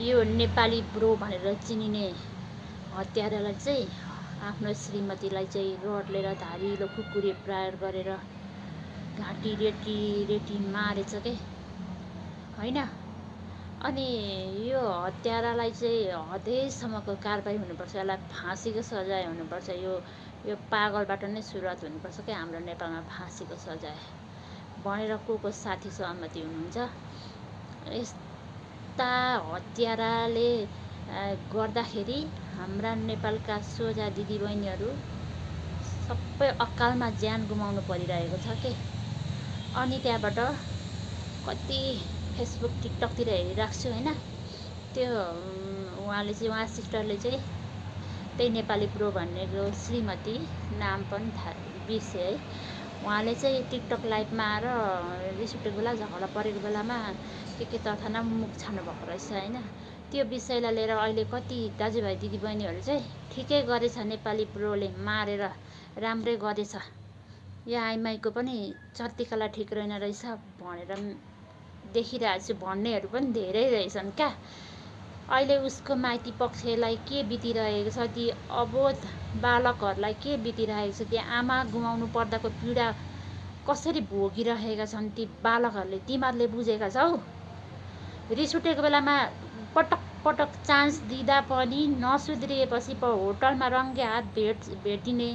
यो नेपाली ब्रो भनेर चिनिने हत्यारालाई चाहिँ आफ्नो श्रीमतीलाई चाहिँ रडले र धारिलो खुकुरी प्रहार गरेर घाँटी रेटी रेटी मारेछ के होइन। अनि यो हत्यारालाई चाहिँ हदैसम्मको कारबाही हुनुपर्छ, यसलाई फाँसीको सजाय हुनुपर्छ। यो पागलबाट नै सुरुवात हुनुपर्छ क्या हाम्रो नेपालमा फाँसीको सजाय भनेर को साथी सहमति हुनुहुन्छ। यस्ता हत्याराले गर्दाखेरि हाम्रा नेपालका सोझा दिदीबहिनीहरू सबै अकालमा ज्यान गुमाउनु परिरहेको छ के। अनि त्यहाँबाट कति फेसबुक टिकटकतिर हेरिरहेको छु होइन, त्यो उहाँ सिस्टरले चाहिँ त्यही नेपाली प्रो भन्नेको श्रीमती नाम पनि बिर्से है, उहाँले चाहिँ टिकटक लाइभमा आएर रिस उठेको बेला झगडा परेको बेलामा के तथाना मुख छान्नु भएको रहेछ होइन। त्यो विषयलाई लिएर अहिले कति दाजुभाइ दिदीबहिनीहरू चाहिँ ठिकै गरेछ नेपाली प्रोले मारेर राम्रै गरेछ, यो आइमाईको पनि चर्तिकालाई ठिक रहेन रहेछ भनेर देखिरहेको छु भन्नेहरू पनि धेरै रहेछन् क्या। अहिले उसको माइती पक्षलाई के बितिरहेको छ, ती अबोध बालकहरूलाई के बितिरहेको छ, ती आमा गुमाउनु पर्दाको पीडा कसरी भोगिरहेका छन् ती बालकहरूले, तिमीहरूले बुझेका छौ। रिस उठेको बेलामा पटक पटक चान्स दिँदा पनि नसुध्रिएपछि होटलमा रङ्गे हात भेटिने,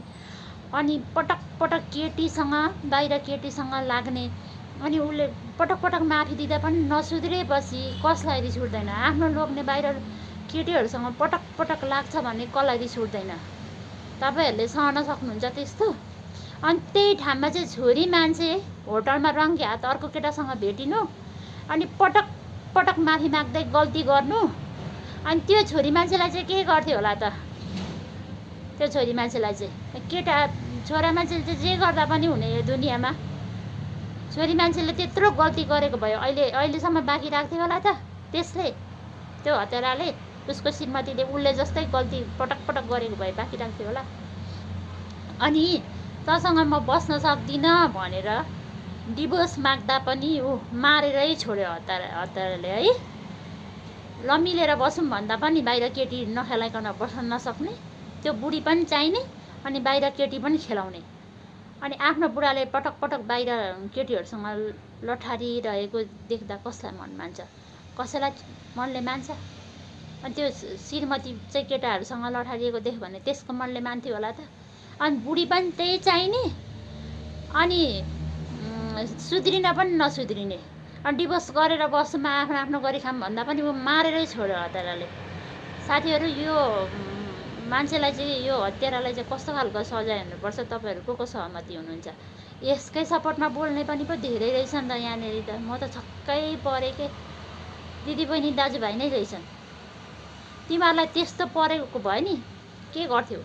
अनि पटक पटक केटीसँग बाहिर केटीसँग लाग्ने, अनि उसले पटक पटक माफी दिँदा पनि नसुध्रिएपछि कसलाई रिस उठ्दैन। आफ्नो लोग्ने बाहिर केटीहरूसँग पटक पटक लाग्छ भने कसलाई रिस उठ्दैन। तपाईँहरूले सहन सक्नुहुन्छ त्यस्तो? अनि त्यही ठाउँमा चाहिँ छोरी मान्छे होटलमा रङ्गे हात अर्को केटासँग भेटिनु, अनि पटक पटक माफी माग्दै गल्ती गर्नु, अनि त्यो छोरी मान्छेलाई चाहिँ के गर्थ्यो होला त? त्यो छोरी मान्छेलाई चाहिँ छोरा मान्छेले चाहिँ जे गर्दा पनि हुने यो दुनियाँमा, छोरी मान्छेले त्यत्रो गल्ती गरेको भयो अहिलेसम्म बाँकी राख्थ्यो होला त? त्यसले त्यो हत्याराले उसको श्रीमतीले उसले जस्तै गल्ती पटक पटक गरेको भए बाँकी राख्थ्यो होला? अनि तँसँग म बस्न सक्दिनँ भनेर डिभोर्स माग्दा पनि ऊ मारेरै छोड्यो हत्याराले है। ल मिलेर बसौँ भन्दा पनि बाहिर केटी नखेलाइकन बस्न नसक्ने, त्यो बुढी पनि चाहिने, अनि बाहिर केटी पनि खेलाउने, अनि आफ्नो बुढाले पटक पटक बाहिर केटीहरूसँग लठारिरहेको देख्दा कसलाई मन मान्छ? कसैलाई मनले मान्छ? अनि त्यो श्रीमती चाहिँ केटाहरूसँग लठारिएको देख्यो भने त्यसको मनले मान्थ्यो होला त? अनि बुढी पनि त्यही चाहिने, अनि सुध्रिन पनि नसुध्रिने, अनि डिभोर्स गरेर बस्नुमा आफ्नो गरी खाम भन्दा पनि ऊ मारेरै छोड्यो हत्याराले। साथीहरू यो मान्छेलाई चाहिँ, यो हत्यारालाई चाहिँ कस्तो खालको सजाय हुनुपर्छ? तपाईँहरू को सहमति हुनुहुन्छ? यसकै सपोर्टमा बोल्ने पनि पो धेरै रहेछन् त यहाँनिर त। म त छक्कै परेँ के, दिदीबहिनी दाजुभाइ नै रहेछन्। तिमीहरूलाई त्यस्तो परेको भयो नि के गर्थ्यौ?